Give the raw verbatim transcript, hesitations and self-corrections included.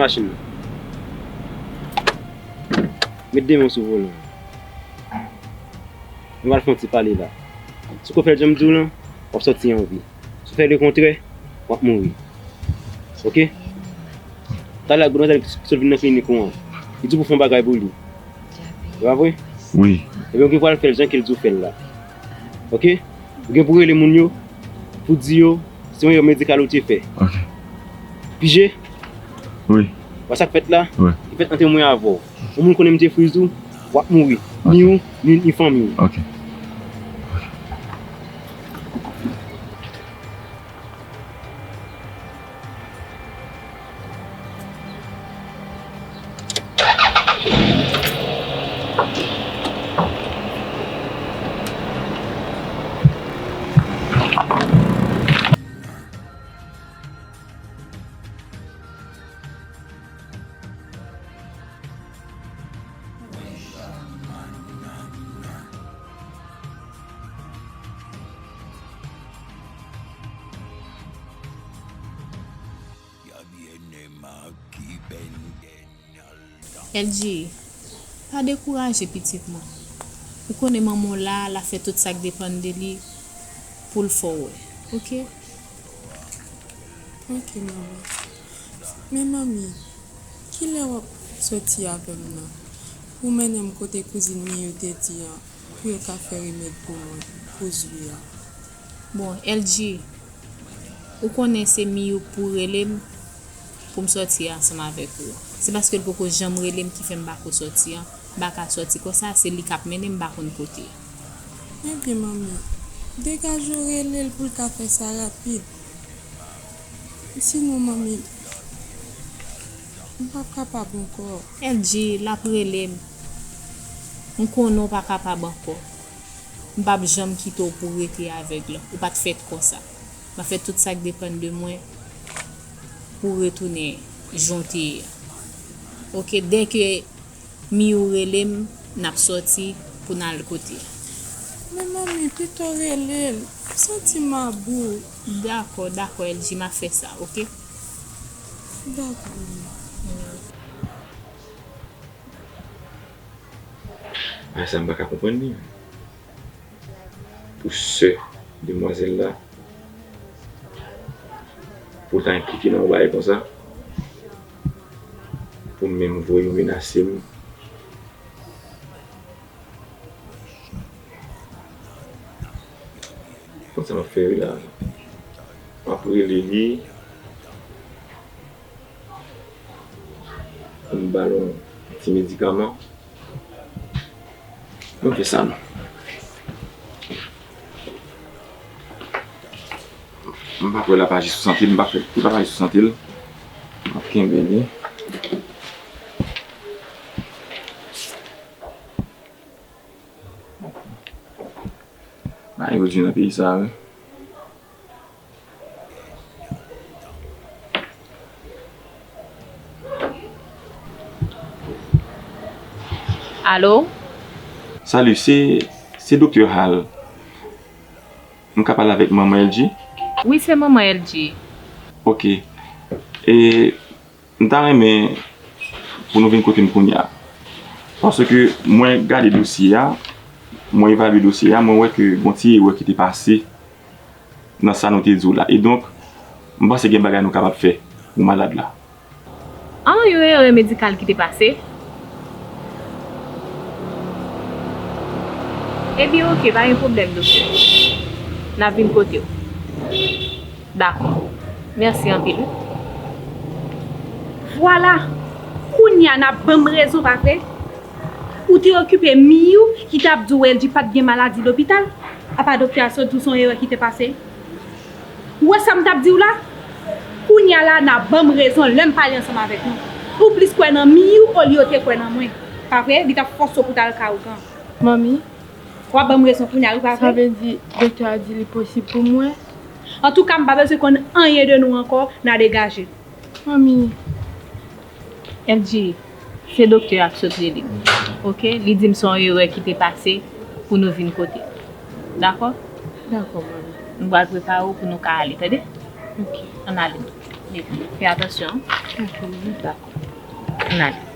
Machin nan. Met de men w sou volan. Nou pral fè yon ti pale la. Si w fè jan m di w lan, w ap sòti an vi. Si w fè lekontrè, w ap mouri. Oke? Talè a, gwo dmwazèl ki sot vin nan klinik ou an, li di w pou w fè yon bagay pou li. E pa vre? Wi. Ebyen, ou gen pou w al fè l jan ke l di w fè l la. Oke? Ou gen pou w rele moun yo, pou w di yo, se yon erè medikal ou te fè. Oke. Pije? Wi. Wè sa k fèt la? Wi. Li fèt ant mwen avè w. Yon moun konnen m te friz ou, w ap mouri. Ni ou, ni, ni fanmi w. Oke. L G, pa dekouraje pitit mwen. Ou konnen manman w la, l ap fè tout sa k depann de li pou l fè w wè. Oke? Oke, manmi. Men manmi, kilè w ap sòti avè m nan? Pou w mennen m kote kouzin Miyou te di an, pou yo ka fè remèd pou mwen, pou zwi a. Bon, L G, ou konnen se Miyou k pou rele m pou m sòti ansanm avèk ou. Se paske l poko janm rele m ki fè m pa ko sòti an. M pa ka sòti konsa, se li k ap mennen m, m pa konn kote. Ebyen, manmi, degaje w rele l pou l ka fè sa rapid. Sinon, manmi, m p ap kapab ankò. L G, l ap rele m. M konnen w pa kapab ankò. M p ap janm kite w pou w rete avèg lan. Ou pa t fèt konsa. M ap fè tout sa k depann de mwen pou w retounen jan w te ye a. Oke, dèke Miyou rele m, n ap sòti pou n al kote. Men manmi, pito rele l. M santi m abou. Dakò, dakò, L G, m ap fè sa, oke? Dakò, manmi. Bagay sa m pa ka konprann li. Pou sè demwazèl la, pou l ta enplike nan yon bagay konsa, pou l menm voye yo menase m. Konn sa m ap fè wi la. M ap rele li. Pou m ba l yon ti medikaman. Mwen fè sa non. M pa kwè l ap aji sou sante l, m pa kwè, li p ap aji sou sante l. M ap kenbe li. Bagay yo di nan peyi sa a, wi. Alo? Salut, se, se Doktè Hal. M ka pale avèk manman L G? Wi, se manman L G. Ok. E, m ta renmen pou nou vin kote m kounye a. Paske mwen gade dosye a, mwen evalye dosye a, mwen wè ke gon ti erè ki te pase nan sa nou te di w la. E donk, m panse gen bagay nou kapab fè pou malad la. An, yon erè medikal ki te pase? Ebyen, oke, pa gen pwoblèm, doktè. N ap vin kote w. Dakò. Mèsi anpil, wi. Vwala! Kounye a n ap ban m rezon, pa vre? Ou te okipe Miyou ki t ap di w L G pa t gen maladi lopital? Apa doktè a sot di w se yon erè ki te pase? Ou wè sa m t ap di w la? Kounye a la, n a ban m rezon lè m pale ansanm avèk nou. Ou plis kwè nan Miyou olye w te kwè nan mwen. Pa vre? Li t ap fòse w pou w t al kay Ougan. Manmi, w ap ban m rezon kounye a, wi, pa vre? Sa vle di, doktè a di li posib pou m wè? Antouka, m pa bezwen konn anyen de nou ankò, n a degaje. Manmi. L G, se doktè a k sot rele m. Oke? Li di m se yon erè ki te pase pou nou vin kote l. Dakò? Dakò, manmi. M pral prepare w pou nou ka ale, tande? Oke. Ann ale. Fè atansyon. Dakò. N ale.